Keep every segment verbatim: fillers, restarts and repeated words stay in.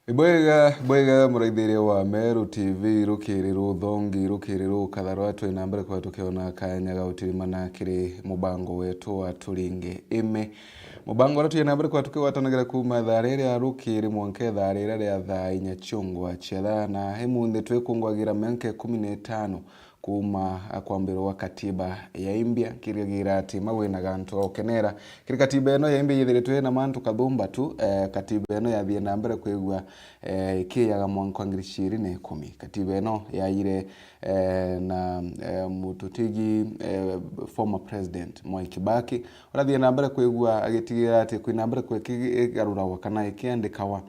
Ibwega, bwega muraithiria wa Meru T V, rukiri ruthongi, rukiri rukatharwa, twi na mbere kwa tukiona kanya ga utirimana kiri mubango wetu wa Turinge Ime. Mubango uria twi na mbere kwa tukigwatanagira kuuma thaa riria rukiri mwanka thaa riria ria thaa inya ciongwa cia thaa, na imunthi twikungwagira mianka ikumi na itano kuuma kwambirwa gwa katiba ya India. Nkirigagira ati ma wina gantu ga gukenera kiri katiba ino ya India yithiritwe na mantu kathumba tu. Eh, katiba ino yathie na mbere kwigua, eh, ikiyaga mwanka wa ngiri ciiri na ikumi. Katiba ino yaire, eh, na, eh, mututigi, eh, former president Mwai Kibaki, urathie na mbere kwigua agitigira ati kwina mbere kwikigaruragwa kana ikiandikawa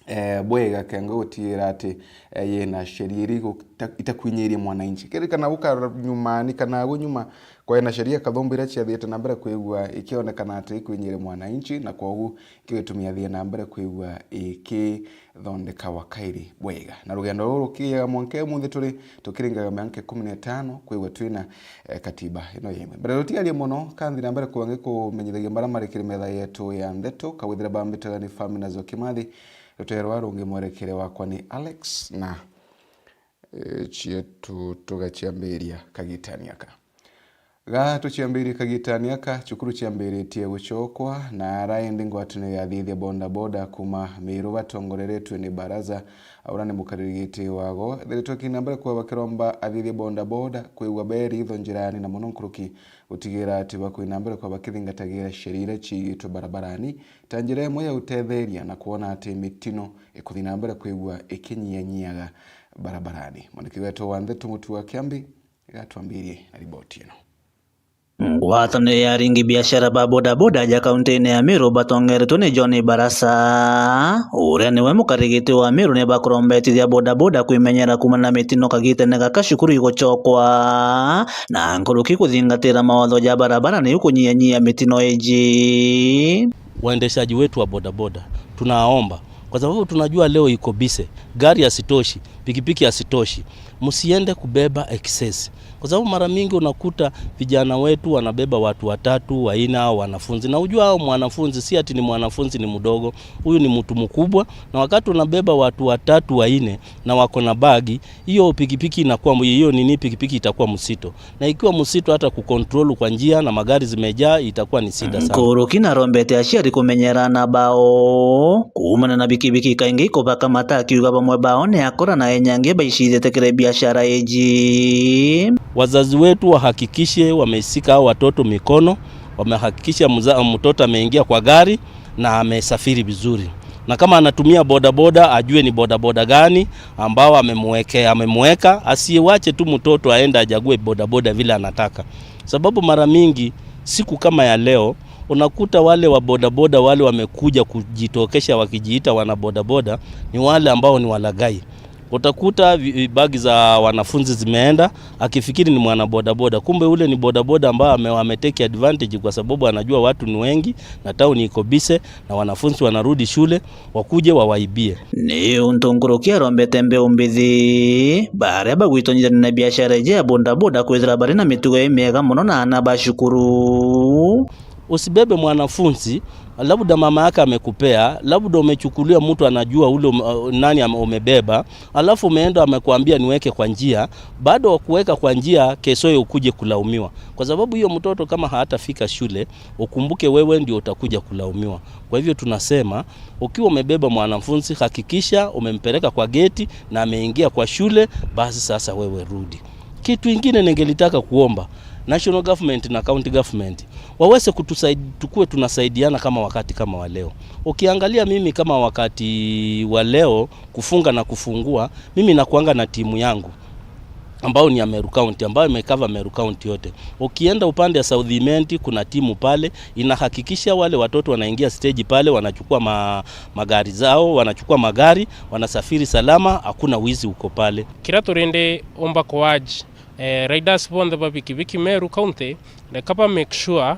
eh, bwega kenga gutigira ati, eh, yina sheria iri gu-, ita-, itakwinyiria mwananchi. Kirikana guka nyumani kana gu nyuma, kwina sheria kathumba iria ciathiite na mbere kwigua ikionekana ati ikwinyiria mwananchi, na kwogu ikigitumia thie na mbere kwigua ikithondekawa kairi bwega. Na rugendo ruru rukiyaga mwanka umunthi turi tukiringaga mianka ikumi na itano kwigua twina, eh, katiba ino yemwe. Mbere tutiarie mono, kanthi na mbere kwangi kumenyithagia maria mari kiri metha yetu ya ndeto, kawithira bambitaga ni Famina Zokimathi, rutere rwa rungi mwerekere wakwa ni Alex, na, eh, cietu tugaciambiria kagitani aka. Ga tuciambirie kagitani aka, cukuru ciambiritie gucokwa, na ara indi ngwataniro ya athithia bodaboda kuuma Miru batongoreretue ni Baraza, aura ni mukariri giti wago, ethiritwe akina mbere kwa bakiromba athithia bodaboda kwigua beritho njirani, na mono nkuruki gutigira ati bakwina mbere kwa bakithingatagira sheria iria ciigitwe barabarani ta njira imwe ya gutetheria na kwona ati mitino ikuthi na mbere kwigua ikinyianyiaga barabarani. Mwandiki wetu wa ndeto Mutua Kiambi igatwambirie na riboti ino. Ngwataniro ya aringi biashara ba bodaboda ja kaunti-ini ya Meru batongeretwe ni John Barasa, uria niwe mukarigiti wa Meru, ni bakurombetithia bodaboda kwimenyera kuumana na mitino kagitene gaka cukuru igucokwa, na nkuruki kuthingatira mawatho ja barabara niu kunyianyia mitino iji. Waendeshaji wetu wa bodaboda, tunaomba, kwa sababu tunajua leo iko bise, gari hasitoshi, pikipiki hasitoshi, msiende kubeba excess. Kwa sababu mara mingi unakuta vijana wetu wanabeba watu watatu, wanne, au wanafunzi. Na ujua hao mwanafunzi, si ati ni mwanafunzi ni mdogo, huyu ni mtu mkubwa. Na wakati unabeba watu watatu, wanne, na wako na bagi, hiyo pikipiki inakuwa mu-, hiyo nini, pikipiki itakuwa mzito. Na ikiwa mzito, hata kucontrol kwa njia na magari zimejaa, itakuwa ni shida sana. Nkuruki narombete aciari kumenyera aana bao kuumana na bikibiki kaingi ikubaka mata, akiuga bamwe bao ni akora na enyangi baicithite kiri biashara iji. Wazazi wetu wahakikishe wameshika hao watoto mikono, wamehakikisha mza-, mtoto ameingia kwa gari na amesafiri vizuri. Na kama anatumia bodaboda, ajue ni bodaboda gani ambao amemweke-, amemweka, asiwache tu mtoto aende ajague bodaboda vile anataka. Sababu mara mingi, siku kama ya leo, unakuta wale wa bodaboda wale wamekuja kujitokesha wakijiita wana bodaboda, ni wale ambao ni walaghai. Utakuta vi-, bagi za wanafunzi zimeenda, akifikiri ni mwana bodaboda. Kumbe ule ni bodaboda ambao ame-, ametake advantage kwa sababu anajua watu ni wengi na town iko bise na wanafunzi wanarudi shule, wakuje wawaibie. Ni untu nkuruki arombete mbeu mbithi baria bagwitonyithania na biashara iji ya bodaboda kwithira bari na mitugo imiega mono na aana ba cukuru. Usibebe mwanafunzi, labda mama yake amekupea, labda umechukulia mtu anajua ule ume-, nani ame-, umebeba, alafu umeenda amekwambia niweke kwa njia, baada wa kuweka kwa njia, keshoye ukuje kulaumiwa. Kwa sababu hiyo mtoto kama hatafika shule, ukumbuke wewe ndio utakuja kulaumiwa. Kwa hivyo tunasema, ukiwa umebeba mwanafunzi, hakikisha umempeleka kwa geti na ameingia kwa shule, basi sasa wewe rudi. Kitu ingine ningelitaka kuomba, national government na county government, waweze kutusaid-, tukue tunasaidiana kama wakati kama wa leo. Ukiangalia mimi kama wakati wa leo, kufunga na kufungua, mimi nakuanga na timu yangu ambao ni ya Meru County, ambayo imecover Meru County yote. Ukienda upande ya South Imenti, kuna timu pale inahakikisha wale watoto wanaingia stage pale, wanachukua ma-, magari zao, wanachukua magari, wanasafiri salama, hakuna wizi uko pale. Kiria turindi umba ku urge, eh, riders bonthe ba bikibiki Meru County, reka ba make sure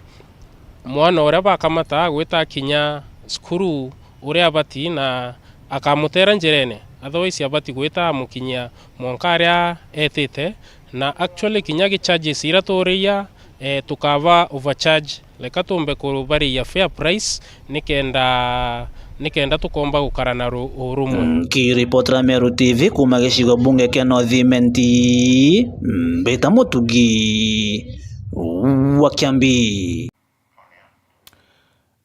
mwana uria bakamata agwita akinya cukuru uria abati na akamutera njirene, otherwise abati gwita amukinyia mwanka aria etite, na actually kinya gi charges iria turiia, eh, tukaba overcharge, reka tumbe kubariia fair price nikenda nikenda tukomba gukara na ru-, urumwe. Nkiripotera Meru T V kuuma gicigo bunge kia North Imenti, Mbita Mutugi wa Kiambi.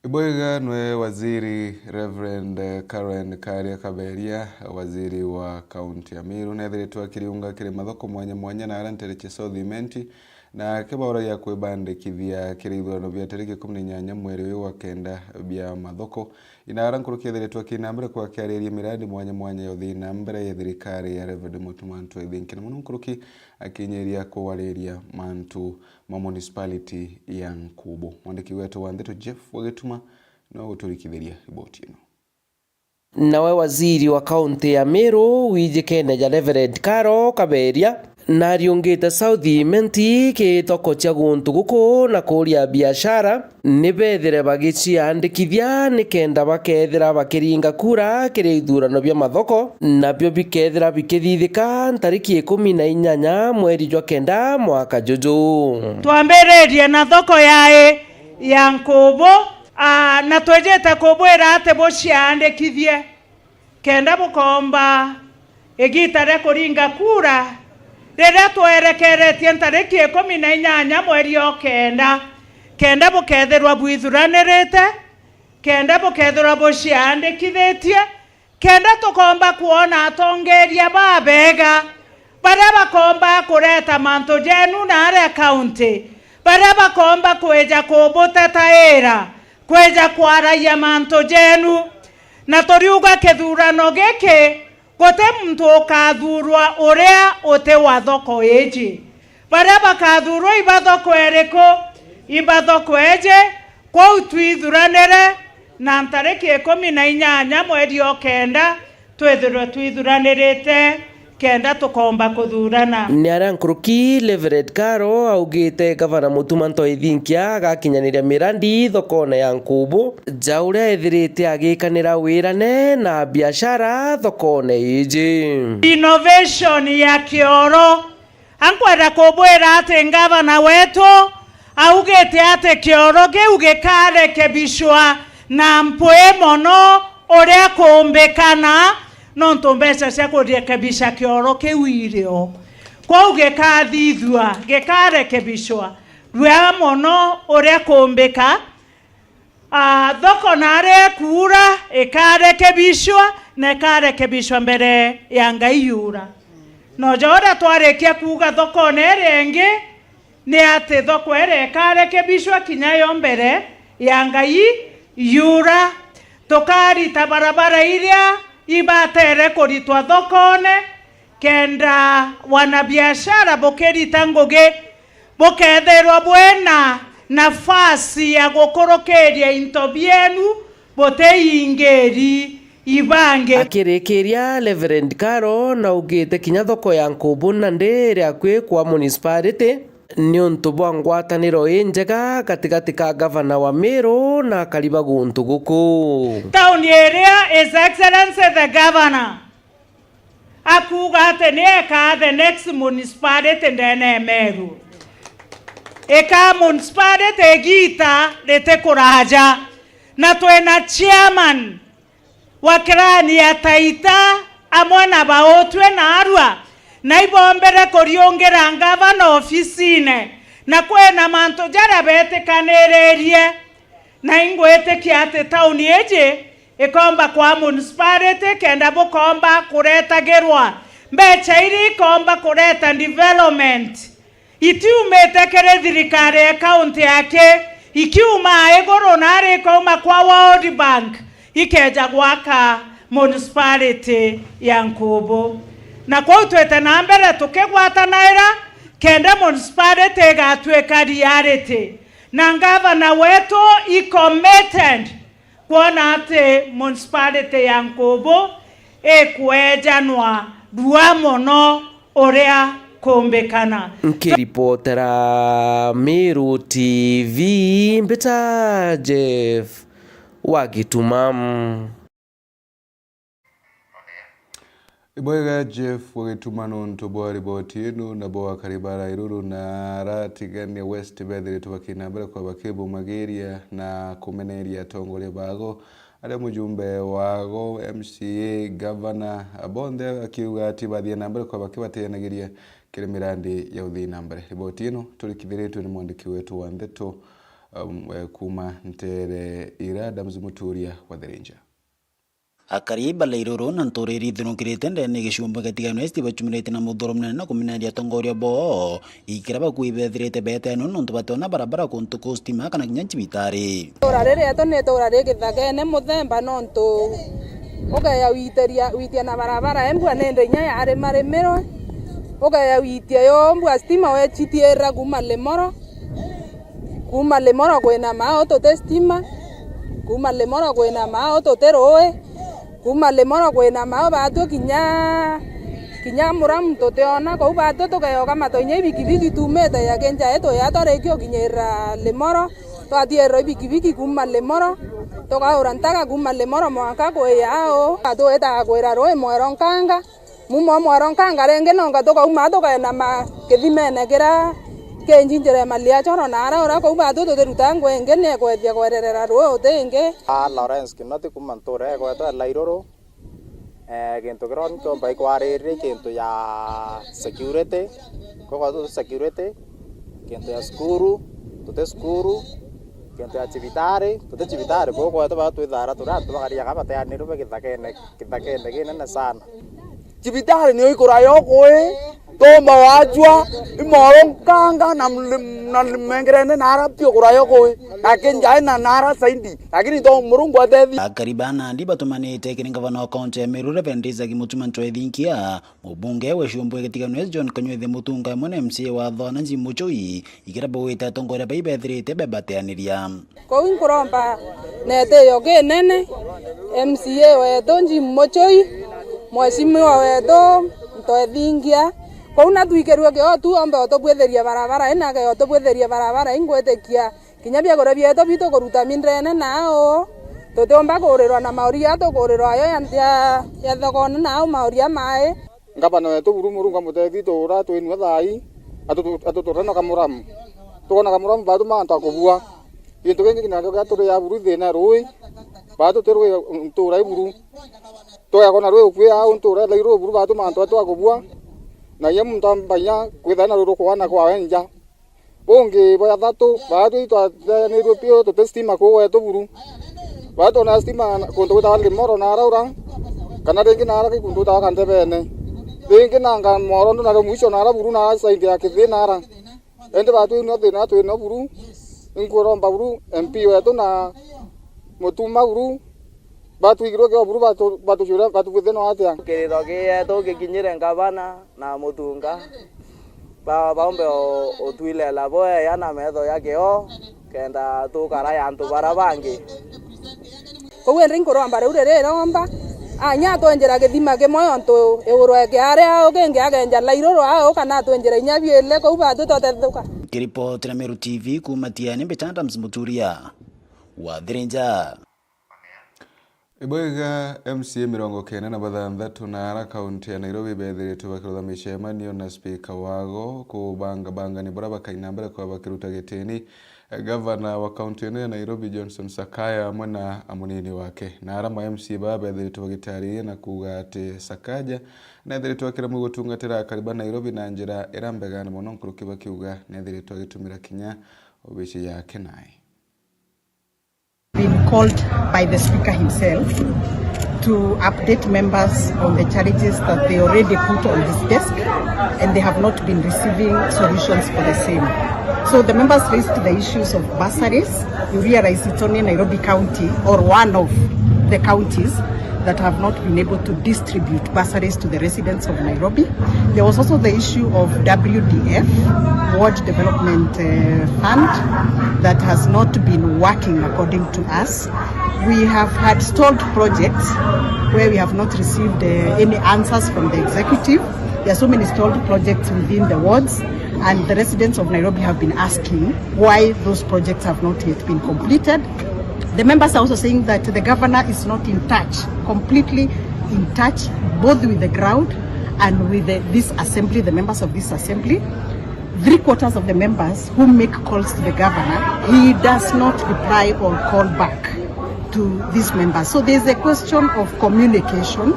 Ibwega nwe waziri Reverend Karen Karia Kaberia, waziri wa kaunti ya Meru, nethiritwe akiriunga kiri mathoko mwanya mwanya na aria ntereche South Imenti, na akibauragia kwibandikithia kiri ithurano bia tariki ikumi na inyanya mweri uyu wa kenda bia mathoko. Inaara nkuruki ethiritwe akina mbere kwa akiariria mirandi mwanya mwanya ya uthii na mbere ya thirikari ya Reverend Mutuma Ntwethinki, na muno nkuruki akinyiria kuwariria mantu ma municipality ya Nkubu. Mwandiki wetu wa ndeto Jeff Wagituma no guturikithiria riboti ino. Nawe waziri wa kaunti ya Meru, wijikene ja Reverend Karo Kaberia, nariungite South Imenti ki thoko cia guntu guku na kuria biashara, ni bethire bagiciandikithia nikenda bakethira bakiringa kura kiri ithurano bia mathoko, nabio bikethira bikithithika ntariki ikumi na inyanya mweri jwa kenda mwaka juju. Twambiririe na thoko yae ya Nkubu, aa, na twijite kubwira ati buciandikithie kenda bukomba igiita ria kuringa kura riria twerekeretie ntariki ikumi na inyanya mweri o kenda, kenda bukethirwa bwithuranirite, kenda bukethirwa buciandikithitie, kenda tukomba kwona atongeria babega baria bakomba kureta mantu jenu na aria kaunti, baria bakomba kwija kubutetaira, kwija kwaragia mantu jenu. Na turiuga kithurano giki, guti muntu ukathurwa uria uti wa thoko iji. Baria bakathurwa iba thoko iriku? Iba thoko iji. Kwou twithuranire, na ntariki ikumi na inyanya mweri o kenda, twithirwe twithuranirite kenda tukomba kuthurana. Ni aria nkuruki Reverend Karo augite Gavana Mutuma Ntwethinki agakinyaniria mirandi thokone ya Nkubu, ja uria ethirite agikanira wirane na biashara thokone iji. Innovation ya kioro. Ankwenda kubwira ati ngavana wetu augite ati kioro kiu gikarekebishwa na mpwi mono uria kuumbikana, nontu mbeca cia kurekebisha kioro kiu irio. Kwou gikathithua, gikarekebishwa rua mono uria kuumbika. Ah, thoko nari ikuura, ikarekebishwa, na ikarekebishwa mbere ya Ngai yuura. Noja uria twarikia kuuga thokone iria ingi, ni ati thoko iria ikarekebishwa kinya yo mbere ya Ngai yuura. Tukarita barabara iria ibatere kuritwa thokone, kenda wanabiashara bukirita ngugi, bukethirwa bwina nafasi ya gukurukiria into bienu butiingiri ibangi. Akirikiria, Reverend Karo naugite kinya thoko ya Nkubu nandi iri akui kwa municipality niuntu bwa ngwataniro injega gatigati ka gavana wa Meru na akari ba guntu guku. Tauni iria His Excellency the Governor akuuga ati ni ekaa the next municipality ndene ya Meru. Ekaa municipality igiita riti kuraja, na twina chairman wa clan ya Taita amwe na Bautwe na Arua, na ibombere kuriungira ngavana ofisine, na kwina mantu jaria betikaniririe. Na ingwitikia ati tauni iji ikomba kwa municipality kenda bukomba kuretagirwa mbeca iria ikomba kureta development itiumite kiri thirikari ya kaunti yake, ikiuma iguru nari ikauma kwa World Bank, ikeja gwaka municipality ya Nkubu. Na kwou twite na mbere tukigwatanaira kenda municipality igatuika reality. Na ngavana wetu i committed kwona ati municipality ya Nkubu ikwejanwa rua mono uria kumbikana. Nkiripotera Meru T V, mbita Jeff wa Gituma. Ibwega Jeff wa Gituma nontu bwa riboti ino, nabo akari ba Rairuru na aratigania West bethiritwe bakina mbere kwa bakibumagiria na kumeneria atongoria bago aria mujumbe wago, M C A, gavana, bonthe akiuga ati bathie na mbere kwa bakibateanagiria kiri mirandi ya uthii na mbere. Riboti ino turikithiritwe ni mwandiki wetu wa ndeto, um, eh, kuuma ntere ira, Adams Muturia wa Thirinja. Akari ba Lairuru na nturiri ithiurukirite ndene gicumba gatiganwe sti bacumirite na muthuro munene na kumineria atongoria boo, ikira bakui bethirite beteanwe nontu bationa barabara kuntu ku stima kana kinya cibitari. Itura riri rietu ni itura ri githagene muthemba nontu ukeya witeria, witia na barabara, embua nindi inya yarima rimirwe, ukeya witia yo mbua stima wechitiirira kuuma Limoro. Kuuma Limoro kwina mao tuti stima, kuuma Limoro kwina mao tuti rui, kuuma Limoro kwina mao batu kinya, kinya Muramu tutiona, kou batu tukeyoka mato inya ibikibiki tumite ya Kinjai tuya twariki ukinyirira Limoro, twathiirwa ibikibiki kuuma Limoro, tukaura ntaga kuuma Limoro mwanka kuya au, batu itaga kwira rui Mwero Nkanga. Mumo Mwero Nkanga ringi nonga tukauma tukaenama kithimene kiria kinjinjire Maliachoro na ara ura kou batu tutiruta ngui ingi ni ekwethia kwererera rui uti ingi. A Lawrence Kinoti kuuma ntura egwetwa Lairuru. Eh, gintu kiria ntomba ikwariri gintu ya security. Kogwa tuti security, gintu ya cukuru, tuti cukuru, gintu ya cibitari, tuti cibitari, kogwa twetwa batwithara turi antu bagaria ga bateanirwe githakene, githakene kinene sana. Cibitari niyo ikurayo kui, tomba wajua, imoro nkanga na mlim-, na limengerene na ara pio kurayo kui, na Kinjai na, na ara saidi, lakini to Murungu atethi. Akari ba Nandi batumanite kiri ngavana wa kaunti ya Meru, Reverend Isaac Mutuma Nchwethingia, mubunge wa Icumbwe Gitiganwe John Kanywethi Mutunga, amwe na M C A wa Thona Jim Muchoi, ikira bawite atongoria bai bethirite bebateaniria. Kou nkuromba na itiyo kinene, M C A wetu Jim Muchoi, mheshimiwa wetu Ntwethingia, kou na twikirue kio tu ombe utubwithirie barabara ina, akea utubwithirie barabara ingwitikia kinya biakuria bietu bitukuruta mindene nao, tutiumba kuurirwa na mauria tukuurirwa ayo ya, ya, ya thokone nao mauria mai. Ngavana wetu buru Murungu amutethi tuura twinua thai, atutu-, atuturana kamuramu. Tukona kamuramu baatuma antu akubua. Gintu kingi nakio gia turi ya buru thina rui, baatu tirui ntura iburu. Tugekona rui ukui au ntura ithairu buru baatuma antu atu akubua. Na inya muntu ambaia kwithana ruru kwana kwawe nja. Bungi bwa jathatu, baria twi twateanirue piu tuti stima kuu gwetu buru. Baria twona stima kuntu gwitawa Limoro na araura, kana ringi na ara ki kuntu gwitawa Kandebene. Ringi nanga Mworondu na mwisho na ara buru na ara side ya Kithii na ara. Indi baria twinua thina twina buru, inkuromba buru M P wetu na Mutuma buru, batwigirwe kio buru batu-, batucuria batubwithie no atia? Kiriro kietu gikinyire ngavana na Mutunga, ba-, baumbe o-, utwilela bweya na metho ya kio, kenda tukara ya antu bara bangi. Kou indi nkuromba riu riri iromba, anya atwenjera githima kimwe ontu iguru eke aria au kingi akenja lairuru au kana atwenjera inya biili kou batu twatethuka. Kiripoti na Meru T V kuuma Tiani, mbita Adams Muturia wa Thirinja. Ibwega M C A mirongo kenda na bathanthatu na ara kaunti ya Nairobi bethiritwe bakirutha micemanio na spika wago kubangabangania buria bakaina mbere kwa bakiruta gitini gavana wa kaunti ino ya Nairobi Johnson Sakaja amwe na amunini wake. Na ara ma M C A baa bethiritwe bagitariria na kuuga ati Sakaja nethiritwe akiremwe gutungatira akari ba Nairobi na njira iria mbegane mono nkuruki bakiuga nethiritwe agitumira kinya obici yake nae. Been called by the speaker himself to update members on the challenges that they already put on his desk and they have not been receiving solutions for the same. So the members raised the issues of bursaries. You realize it's only Nairobi County or one of the counties that have not been able to distribute bursaries to the residents of Nairobi. There was also the issue of W D F, Ward Development, uh, Fund, that has not been working according to us. We have had stalled projects where we have not received, uh, any answers from the executive. There are so many stalled projects within the wards, and the residents of Nairobi have been asking why those projects have not yet been completed. The members are also saying that the governor is not in touch, completely in touch, both with the ground and with the, this assembly, the members of this assembly. Three quarters of the members who make calls to the governor, he does not reply or call back to these members. So there's a question of communication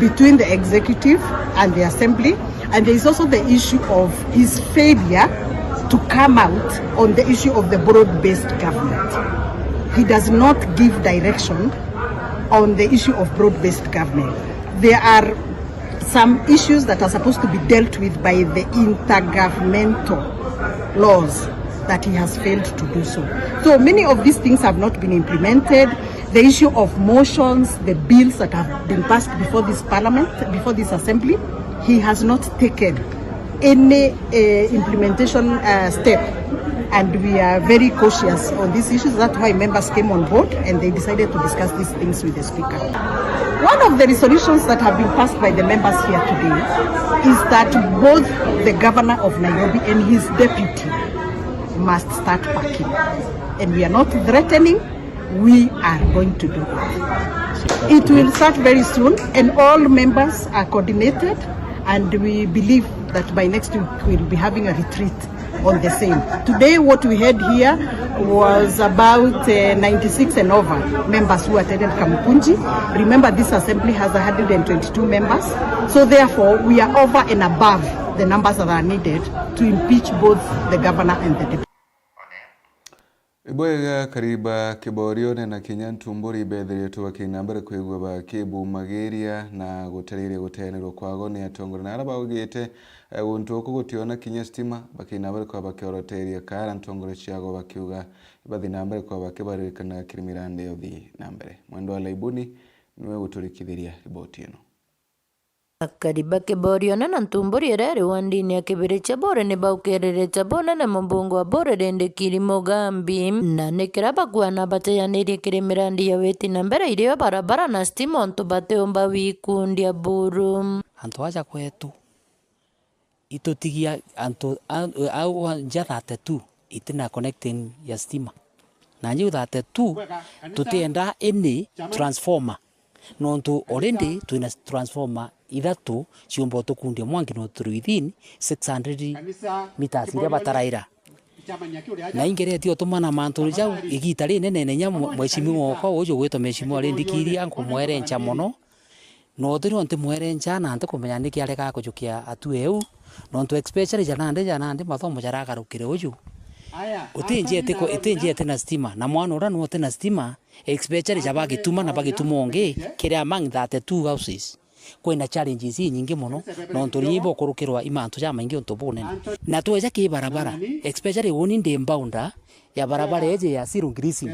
between the executive and the assembly, and there is also the issue of his failure to come out on the issue of the broad-based government. He does not give direction on the issue of broad-based government. There are some issues that are supposed to be dealt with by the intergovernmental laws that he has failed to do so. So many of these things have not been implemented. The issue of motions, the bills that have been passed before this parliament, before this assembly, he has not taken any uh, implementation uh, step. And we are very cautious on these issues. That's why members came on board and they decided to discuss these things with the Speaker. One of the resolutions that have been passed by the members here today is that both the governor of Nairobi and his deputy must start packing. And we are not threatening, we are going to do that. It will start very soon, and all members are coordinated, and we believe that by next week we'll be having a retreat on the same. Today, what we had here was about uh, ninety-six and over members who attended Kamukunji. Remember, this assembly has one hundred twenty-two members, so therefore we are over and above the numbers that are needed to impeach both the governor and the deputy. Ibwega Kariba Kiborione na kinya Ntumburi bethiritwe bakina mbere kwigua bakibumagiria na gutariria guteanerwa kwago ni atongoria na aria baugite, eh, guntu guku gutiona kinya stima, bakina mbere kwa bakioroteria kaara ntongoria ciago bakiuga bathi na mbere kwa bakibaririkana kiri mirandi ya uthi na mbere. Mwendwa Laibuni niwe guturikithiria riboti ino. Akari ba Kiborione na Ntumburi iria iri wandini ya Kibirichia Buri ni baukiririte bunene mubunge wa Buri Rindikiri Mugambi, na ni kiria bakuana bateyanirie kiri mirandi ya witi na mbere irio barabara na stima untu batiumba wikundia buru. Antu aja kwetu itutigia antu a-, au nja thirty-two itina connecting ya stima. Na njiu thirty-two tutienda any transformer. Nontu already twina transformer ithatu ciumba utukundia mwanki no through within six hundred meters iria bataraira. Na ingeretie utumana mantu jau igita rinene na inya mwe-, mheshimiwa wakwa uju ugwitwa mheshimiwa Rindikiri ankumwerencha mono. No utiri unti mwerencha na ntikumenya niki aregaa kujukia atua eu. Nontu especially ja nandi, ja nandi mathomo jaragarukire uju. Utinjete ku-, itinjete na stima. Na mwana uria no uti na stima, especially ja bagituma na bagituma ungi, kiri among thirty-two houses. Kwina challenges inyingi mono, nontu ni ibo kurukirwa i mantu jamaingi untu bunene. Na tweja ki barabara, especially uni ndi bounda ya barabara iji ya zero grazing.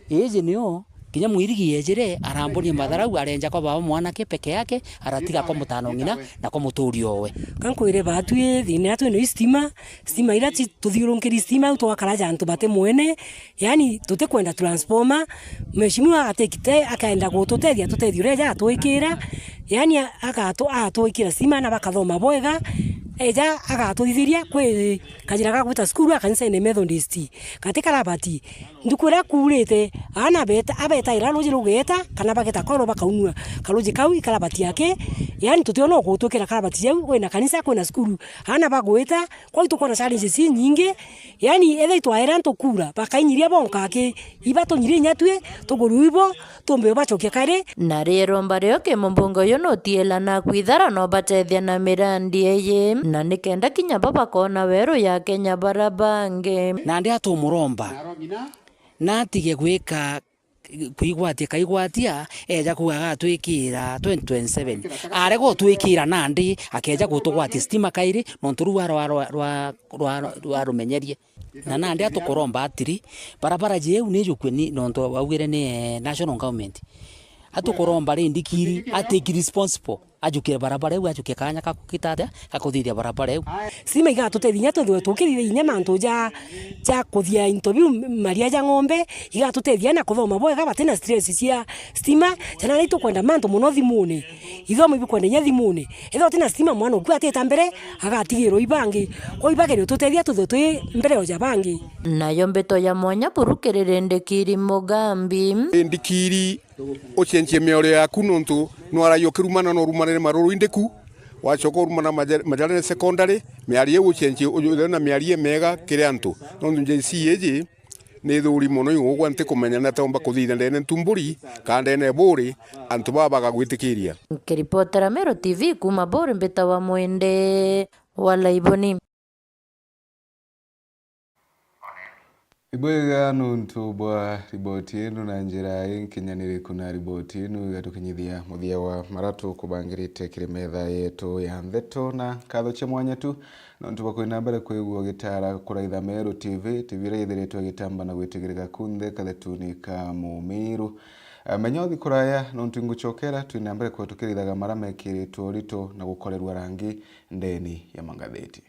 Iji nio kinya mwirigi yejire, arambonia matharau, arenja kwa baba mwanake peke yake, aratiga kwa mutano ng'ina na kwa muturi owe. Kankwire batwi thina yatu ino i stima, stima ira ci-, tuthiurunkiri stima au twakara ja antu bati mwene, yani tutikwenda transformer. Mheshimiwa agatekite akaenda gututethia, tutethia uria eja atwikira, yani a-, agatu-, atwikira stima na bakathoma bwega, eja agatuthithiria kwi kajira ga gwita cukuru a kanisene Methodist. Gati karabati, ntuku iria kuurite, aana beta-, abetaira ruuji rugeeta, kana bageta koro bakaunua karuuji kau i karabati yake. Yani tutiona ugutwikira karabati jau, kwina kanisa, kwina cukuru, aana bagwita, kwou tukwona challenges inyingi. Yani ethira itwaira antu kuura, bakainyiria bonka aki, ibatunyirie inya tui, tuguru ibo, tumbe ubacokia kari. Na riromba rio ki mubunge uyu nutiela na kwithara no batethia na mirandi iji, na nikenda kinya bo bakona weru ya Kenya bara bangi. Nandi atumuromba, natige gwika kwigwatia kaigwatia, eja kuuga agatwikira twenty twenty-seven. Arega utwikira nandi, akeja gutugwatia stima kairi, nontu ruu arwa, rwa, rwa, rwa, rwarumenyerie. Na nandi atukuromba atiri, barabara jiu nijukue ni, nontu augire ni, eh, national government. Atukuromba Rindikiri, atake responsible, ajukire barabara iu, ajukie kanya ka kukita atia, ka kuthithia barabara iu. Stima igatutethia inya twithirwe tukithithia inya mantu ja, ja kuthia into biu, maria ja ng'ombe, igatutethia na kuthoma bwega, batina stress cia stima, jana ni tukwenda mantu mono thimuni. Ithomo ibikwenda inya thimuni. Ethirwa utina stima, mwana uku atita mbere, agatigirwa ibangi. Kwou ibageria ututethia twithwe twi mbere o ja bangi. Nayo mbito ya mwanya buru kiri Rindikiri Mugambi. Rindikiri, ucenjie miorio yaku, nontu nwaragia ukirumana, no urumanire maruru indiku, wacoka urumana Maja-, Majarene Secondary, miario iu ucenjie, u-, uthe na miario imega kiri antu. Nontu Gen Z iji, Ni ithuri mono igugwa ntikumenya ni atia umba kuthithia ndene ntumburi kana ndene buri antu baba bagagwitikiria. Nkiripotera Meru T V kuuma Buri, mbitawa Mwende wa Laiboni. Ibwega nuntu bwa riboti inu na njira inkinyaniriku, na riboti inu igatukinyithia muthia wa maria tukubangirite kiri metha yetu ya ntheto, na nkatho cia mwanya tu nontu bwa kwina mbere kwigua ugitara kuraitha Meru T V, T V iria ithiritwe igitamba na gwitigirika kunthe kathetuni ka Mumiru. Eh, menya uthi kuraya nontu ingucokera, twina mbere kwa tukirithaga maria mekiritwe urito na gukorerwa rangi ndeni ya mangatheti.